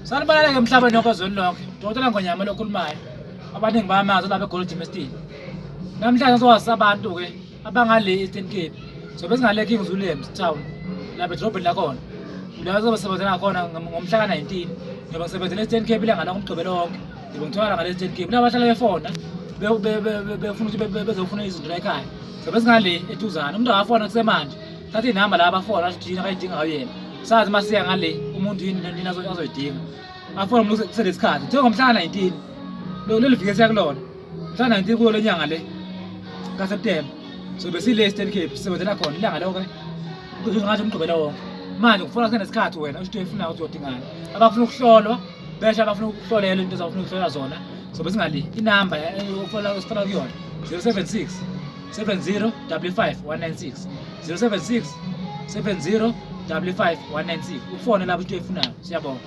Sanibonani-ke emhlabeni wonke, ezweni lonke. Dokotela Ngonyama lo okhulumayo. Abaningi bayamazi olapha eGold Gym. Namhlanje sizokwazisa abantu-ke abangale Eastern Cape. Sobe singale King Williams Town, lapha edolobheni lakhona. La sobe sisebenzela khona ngomhla ka-19. Ngiyobe ngisebenzela e-Eastern Cape ilanga lonke, uMgqibelo wonke. Ngiyobe ngitholakala ngale Eastern Cape. Laba bahlala befona befuna ukuthi bezofuna izinto la ekhaya. Sobe singale eduzane. Umuntu akafona kusemanje. Thatha inamba la abafona asho ukuthi yini akayidingayo yena. Sazi uma siya ngale umuntu yini yini azoyidinga. Afona umuntu kusenesikhathi. Njengomhla ka-19 leli viki esiya kulona. Mhla 19 kuyo lenyanga le kaSeptember. So besile Eastern Cape sisebenzela khona ilanga lonke. Ngathi uMgqibelo wonke. Manje kufuna kusenesikhathi wena usho into oyifunayo ukuthi uyodingani. Abafuna ukuhlolwa besho, abafuna ukuhlolelwa into abafuna ukuhlola zona. So besingale inamba ofuna usifuna kuyona 076 70 55 196, 076 70 55 196. Ufone lapho into oyifunayo. Siyabonga.